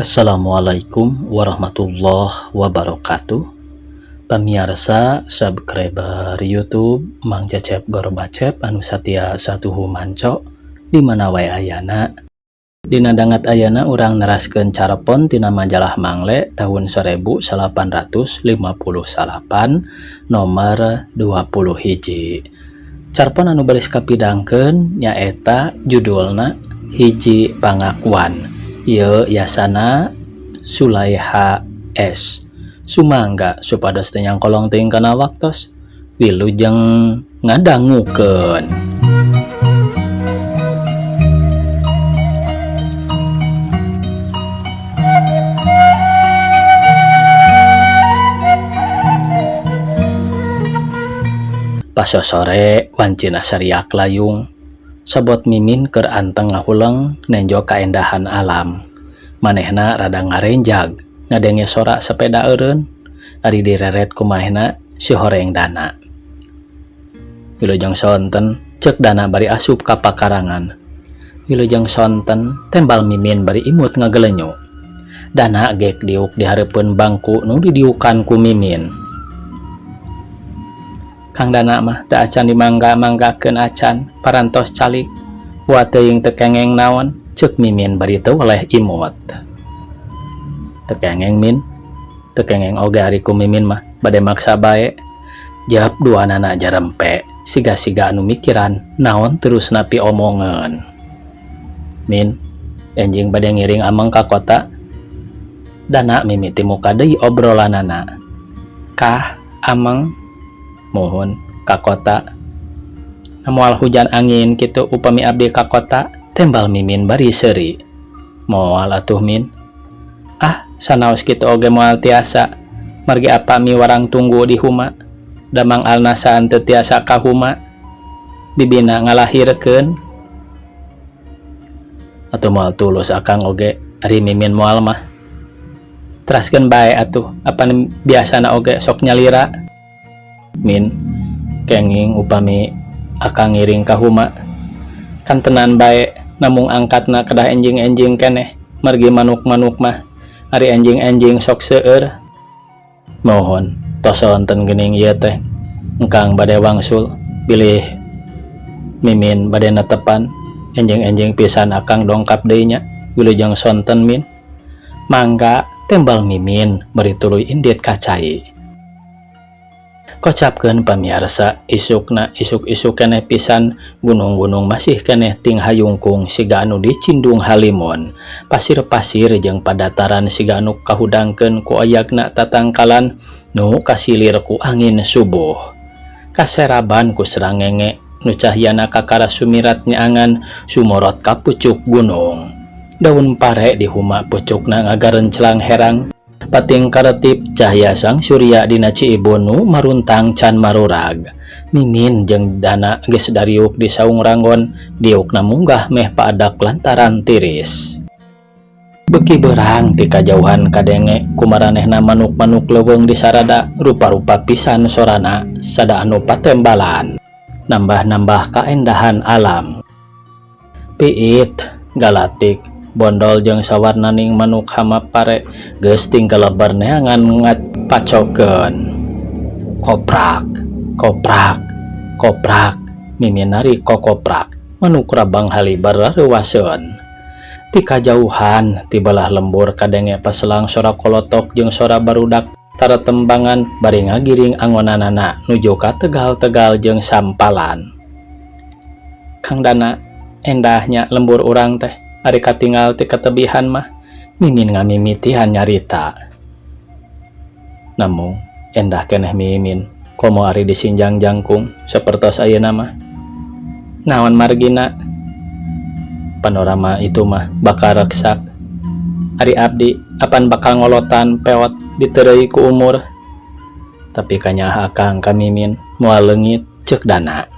Assalamualaikum warahmatullahi wabarakatuh. Pamiarsa subscriber YouTube Mang Cecep Gorbacep anu satia satuhu manco di mana wae ayana. Dina dangat ayana urang neraskeun carepon tina majalah Mangle tahun 1858 nomor 20 hiji. Carpon anu baris kapidangkeun nyaeta judulna Hiji Pangakuan. Ieu yasana Sulaiha S. Sumangga supados teu nyangkolong teuing kana waktos. Wilujeng ngadangukeun. Pasosore wancina sariak layung. Sobot Mimin keur anteng ngahuleng nenjo kaendahan alam. Manehna rada ngarenjag ngadenge sora sepeda eureun ari direret ku manehna si horeng Dana. Wilujeng sonten ceuk Dana bari asup ka pakarangan. Wilujeng sonten tembal Mimin bari imut ngagelenyu. Dana gek diuk di hareupeun bangku nu didiukan ku Mimin. Kang Dana mah teu acan dimangga-manggakeun acan parantos calik. Wa teuing teu kengeng naon ceuk Mimin bari teu weleh imut. Teu kengeng Min, teu kengeng oge ari ku Mimin mah bade maksa bae. Jawab duanana jarempe siga-siga anu mikiran naon terus napi omongan. Min, enjing bade ngiring ameng ka kota. Dana mimiti muka deui obrolanana. Kah ameng mohon ka kota. Moal hujan angin kitu upami abdi ka kota, tembal Mimin bari seuri. Moal atuh Min. Ah, sanaos kitu oge moal tiasa. Margi apa mi warang tunggu di huma. Damang alnasan teu tiasa ka huma. Bibina ngalahirkeun. Atuh moal tulus akang oge ari Mimin moal mah. Teraskeun bae atuh, apan biasana oge sok nyalira. Min, kenging upami akang ngiring ka huma. Kan tenan bae namung angkatna kedah enjing-enjing keneh margi manuk-manuk mah ari enjing-enjing sok seueur. Mohon tos sonten geuning ieu teh. Engkang bade wangsul bilih Mimin bade netepan enjing-enjing pisan akang dongkap deui nya. Wilujeng sonten Min. Mangga tembal Mimin bari tuluy indit ka cai. Kocapkeun pamiarsa isukna isuk-isuk keneh pisan gunung-gunung masih keneh ting hayungkung siga anu dicindung halimun. Pasir-pasir jeung padataran siga anu kahudangkeun ku oyagna tatangkalan nu kasilir ku angin subuh. Kaseraban ku serangenge nu cahyana kakara sumirat nyaangan sumorot ka pucuk gunung. Daun pare di huma pucukna ngagarencelang herang. Pating karetip cahya sang surya dina Ciibun nu maruntang can marurag. Mimin jeung Dana geus dariuk di saung ranggon, diukna munggah meh paadak lantaran tiris. Beuki beurang ti kajauhan kadenge kumaranehna manuk-manuk leuweung di sarada rupa-rupa pisan sorana sada anu patembalan. Nambah-nambah kaendahan alam. Piit, galatik, bondol jeung sawarnaning manuk hama pare geus tingkeleber neangan ngapacokeun. Koprak, koprak, koprak, Mimin nari kokoprak, manuk rabang halibar rareuwaseun. Ti kajauhan ti belah lembur kadenge paselang sora kolotok jeung sora barudak taratembangan bari ngagiring angonanana nuju ka tegal-tegal jeung sampalan. Kang Dana, endahnya lembur urang teh. Ari katingal ti katebihan mah Mimin ngamimitihan nyarita. Namung endah keneh Mimin komo ari disinjang jangkung sapertos ayeuna mah. Naon margina? Panorama itu mah bakal reksak. Ari abdi apan bakal ngolotan peot diteureuy ku umur. Tapi kanyaah akang ka Mimin moal leungit ceuk Dana.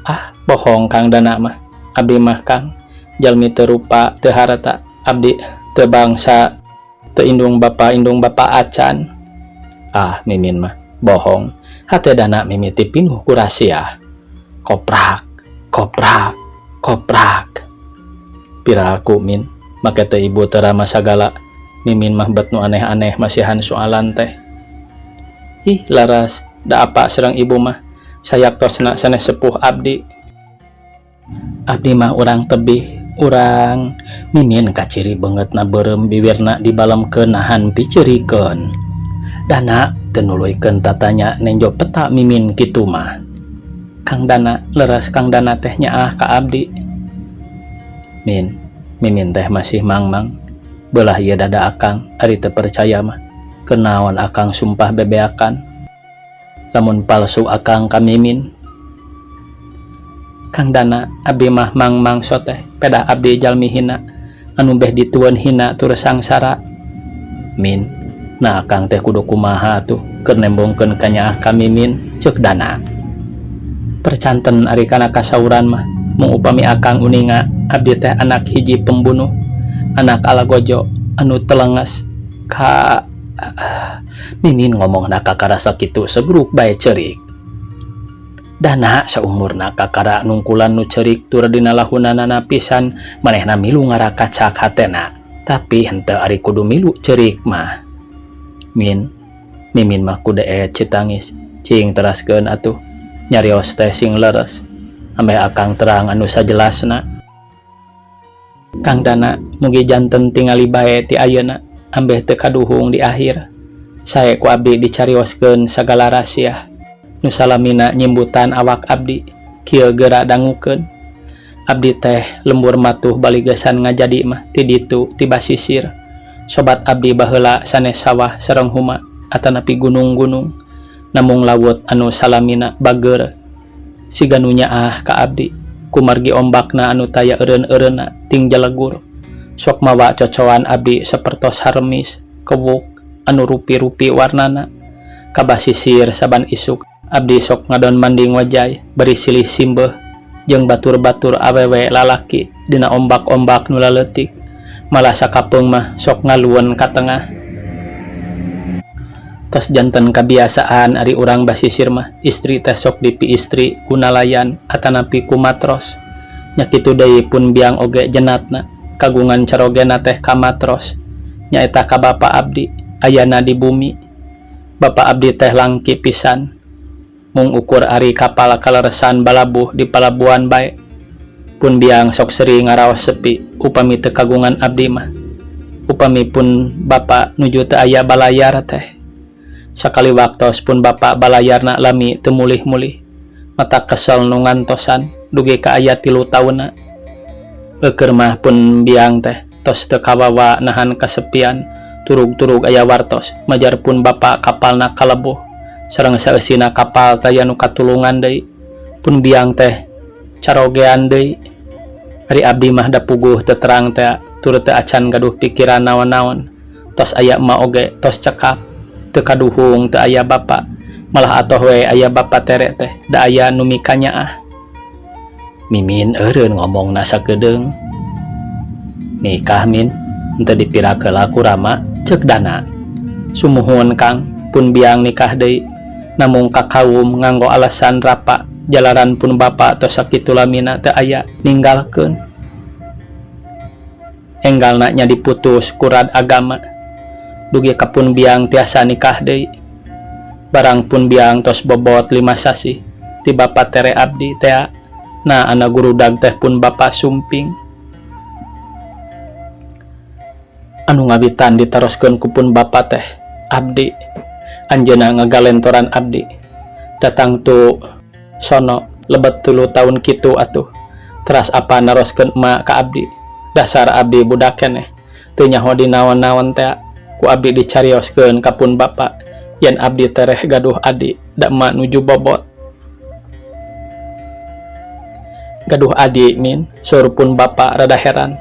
Ah, bohong Kang Dana mah. Abdi mah Kang jalmi teu rupa teu harta, abdi teu bangsa teu indung bapa indung bapa acan. Ah, Mimin mah bohong. Hate Dana mimiti pinuh ku rahasia. Koprak, koprak, koprak. Piraku Min, Make teh ibu teu ramah sagala. Mimin mah bet nu aneh-aneh masihan soalan teh. Ih laras, da apa sareng ibu mah sayaktosna sanes sepuh abdi. Abdi mah urang tebih, urang Mimin kaciri beungeutna beureum biwirna dibalemkeun nahan piceurikeun. Dana teu nuluykeun tatanya nenjo peta Mimin kitu mah. Kang Dana, leres Kang Dana teh nyaah ka abdi. Min, Mimin teh masih mangmang. Beulah ieu dada akang, ari teu percaya mah. Kunaon akang sumpah bebeakan. Lamun palsu akang ka Mimin. Kang Dana, abdi mah mangmang soteh, pedah abdi jalmi hina, anu beh ditueun hina tur sangsara. Min, nah akang teh kudu kumaha atuh keur nembongkeun kanyaah ka Mimin, ceuk Dana. Percanten ari kana kasauran mah, mung upami akang uninga abdi teh anak hiji pembunuh, anak alagojo anu telenges ka Mimin ngomongna kakara sakitu segruk bae ceurik. Dana saumurna kakara nungkulan nu ceurik tur dina lahunanana pisan manehna milu ngarakacak hatena. Tapi henteu ari kudu milu ceurik mah. Min, Mimin mah kudu citangis, cing teraskeun atuh. Nyarios teh sing leres. Ambeh akang terang anu sajelasna. Kang Dana mugi janten tingali bae ti ayeuna ambeh teu kaduhung di akhir. Sae ku abdi dicarioskeun sagala rahasia. Nu salamina nyimbutan awak abdi kieu geura dangukeun. Abdi teh lembur matuh baligesan ngajadi mah ti ditu ti basisir. Sobat abdi baheula sanes sawah sareng huma atanapi gunung-gunung. Namung laut anu salamina bageur. Siga nu nyaah ka abdi kumargi ombakna anu taya eureun-eureunna ting jelegur. Sok mawa cocoan abdi sapertos haremis, kewuk anu rupi-rupi warnana. Ka basisir saban isuk abdi sok ngadon mandi ngojay bari silih simbeuh jeung batur-batur awewe lalaki dina ombak-ombak nu laleutik. Malah sakapeung mah sok ngalueun ka tengah. Tos janten kabiasaan ari urang basisir mah istri teh sok dipiistri ku nalayan atanapi ku matros. Nya kitu deui pun biang oge jenatna kagungan carogena teh ka matros. Nyaeta ka bapa abdi ayana di bumi. Bapa abdi teh langki pisan. Mung ukur ari kapal kaleresan balabuh di palabuhan bae. Pun biang sok sering ngaraos sepi upami teu kagungan abdi mah. Upami pun bapa nuju teu aya balayar teh. Sakali waktos pun bapa balayarna lami teu mulih-mulih. Mata kesel nu ngantosan dugi ka aya 3 taunna. Eukeur mah pun biang teh tos teu kawawa nahan kasepian. Turug-turug aya wartos majar pun bapa kapalna kalebuh. Sareng saeusina kapal taya nu katulungan deui. Pun biang teh carogean deui. Ari abdi mah da puguh teu terang teh tur teu acan gaduh pikiran naon-naon. Tos aya emak oge tos cekap. Teu kaduhung teu aya bapa. Malah atoh we aya bapa tere teh da aya nu mikanyaah. Mimin eureun ngomongna sakedeung. Nikah Min, henteu dipirakeun heula ku Rama, ceuk Dana. Sumuhun Kang, pun biang nikah deui. Namung ka kaum nganggo alasan rapa, jalaran pun bapa tos sakitu lamina teu aya ninggalkeun. Enggalna nya diputus ku rad agama. Dugi ka pun biang tiasa nikah deui. Barang pun biang tos bobot 5 sasih ti bapa tere abdi tea. Nah ana gurudag teh pun bapa sumping. Anu ngawitan ditaroskeun ku pun bapa teh abdi. Anjeunna ngagalentoran abdi. Datang tu sono lebet 3 tahun kitu atuh. Teras apa naroskeun emak ka abdi. Dasar abdi budak keneh. Teu nyaho di naon-naon teh. Ku abdi dicarioskeun ka pun bapa. Yen abdi tereh gaduh adi, da emak nuju bobot. Gaduh adi Min, saur pun bapa rada heran.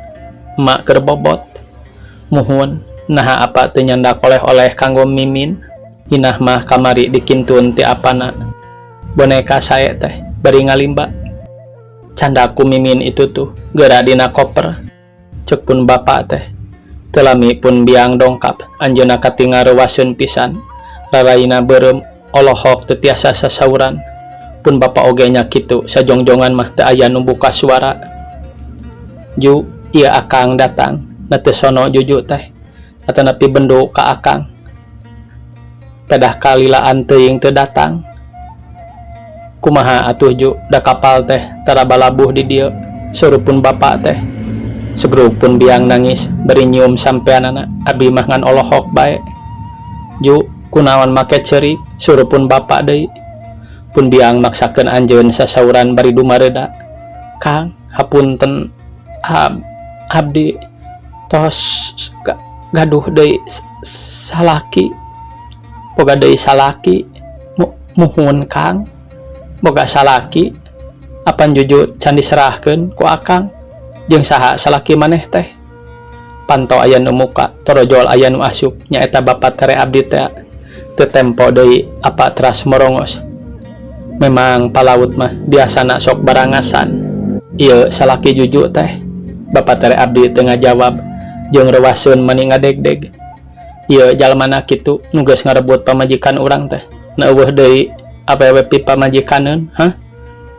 Emak keur bobot. Muhun, naha apa teu nyandak oleh-oleh kanggo Mimin. Inah mah kamari dikintun ti apana. Boneka sae teh bari ngalimba. Candaku Mimin itu tuh geura dina koper. Ceuk pun bapa teh. Teu lami pun biang dongkap, anjeunna katingal reuwaseun pisan. Raraina beureum olohok teu tiasa sasauran. Pun bapa oge nya kitu, sajongjongan mah teu aya nu buka suara. Ju, ieu akang datang. Na teu sono Juju teh atanapi bendo ka akang. Pedah kalilaan teuing teu datang. Kumaha atuh Ju, da kapal teh tara balabuh di dieu, saur pun bapa teh. Segrug pun biang nangis bari nyium sampeanana, abi mah ngan olohok bae. Ju, kunaon make ceurik, saur pun bapa deui. Pun biang maksakeun anjeun sasauran bari dumareuda. Kang, hapunten abdi tos gaduh deui salaki. Boga deui salaki. Muhun Kang, boga salaki. Apan Juju can diserahkeun ku akang? Jeung saha salaki maneh teh? Panto aya nu muka, torojol aya nu asup, nyaeta bapa tere abdi teh. Teu tempo deui apa teras morongos. Memang palaut mah biasana sok barangasan. Ieu salaki Juju teh. Bapa tere abdi teu ngajawab jeung reuwaseun mani ngadegdeg. Ieu jalmana kitu nu geus ngarebut pamajikan urang teh. Na euweuh deui awewe pipamajikaneun, hah?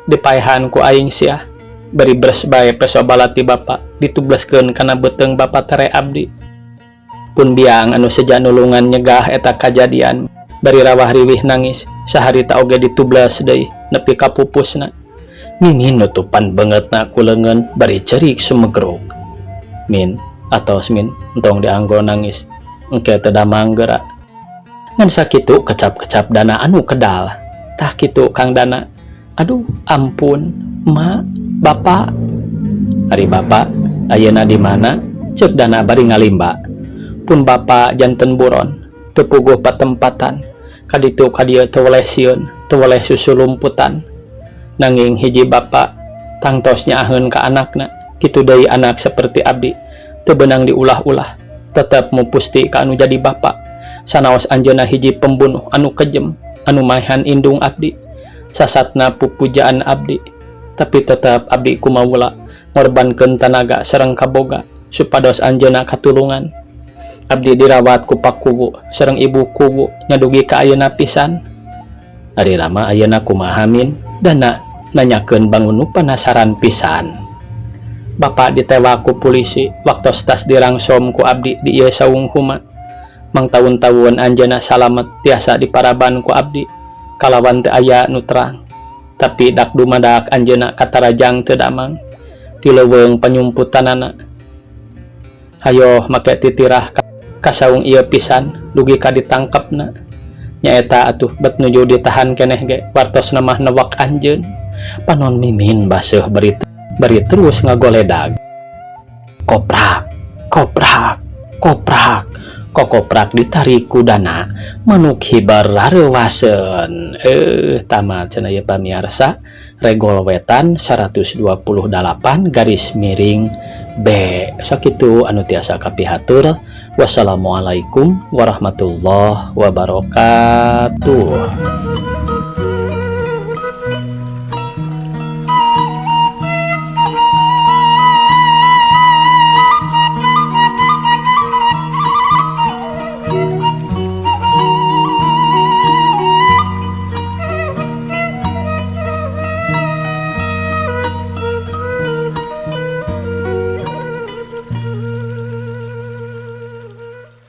Dipaehan ku aing sia. Bari bres bae peso balati bapa ditubleskeun kana beuteung bapa tere abdi. Pun biang anu seja nulungan nyegah eta kajadian bari rawah riwih nangis saharita oge ditubles deui nepi ka pupusna. Mimin nutupan beungeutna ku leungeun bari ceurik sumegrug. Min, atos Min, entong dianggo nangis. Engke teu damang geura. Ngan sakitu kecap-kecap Dana anu kedal. Tah kitu Kang Dana. Aduh, ampun, Emak, Bapak. Ari Bapak ayeuna di mana? Ceuk Dana bari ngalimba. Pun Bapa janten buron, teu puguh patempatan. Kaditu kadieu teu weleh sieun, teu weleh susulumputan. Nanging hiji bapa tangtos nyaaheun ka anakna, kitu deui anak seperti abdi, teu beunang diulah-ulah. Tetep mupusti ka anu jadi bapa. Sanaos anjeunna hiji pembunuh anu kejem, anu maehan indung abdi, sasatna pupujaan abdi. Tapi tetep abdi kumawula ngorbankeun tanaga sareng kaboga supados anjeunna katulungan. Abdi dirawat ku pakuwu sareng ibu kuwu nya dugi ka ayeuna pisan. Ari Rama ayeuna kumaha Min? Dana nanyakeun bangun nu panasaran pisan. Bapa ditewak ku pulisi waktos tas dirangsom ku abdi di ieu saung huma. Mangtaun-taun anjeunna salamet tiasa diparaban ku abdi kalawan teu aya nu terang. Tapi dak dumadak anjeunna katarajang teu damang ti leuweung panyumputanana. Hayoh make titirah ka saung ieu pisan dugi ka ditangkepna. Nyaeta atuh bet nuju ditahan keneh ge wartosna mah newak anjeun. Panon Mimin baseuh bari terus ngagoledag. Koprak, koprak, koprak, kokoprak ditarik ku Dana, manuk hiber rareuwaseun. Tamat cenah ieu pamiarsa. Regol Wetan 128 garis miring B. Sakitu anu tiasa kapihatur. Wassalamualaikum warahmatullahi wabarakatuh.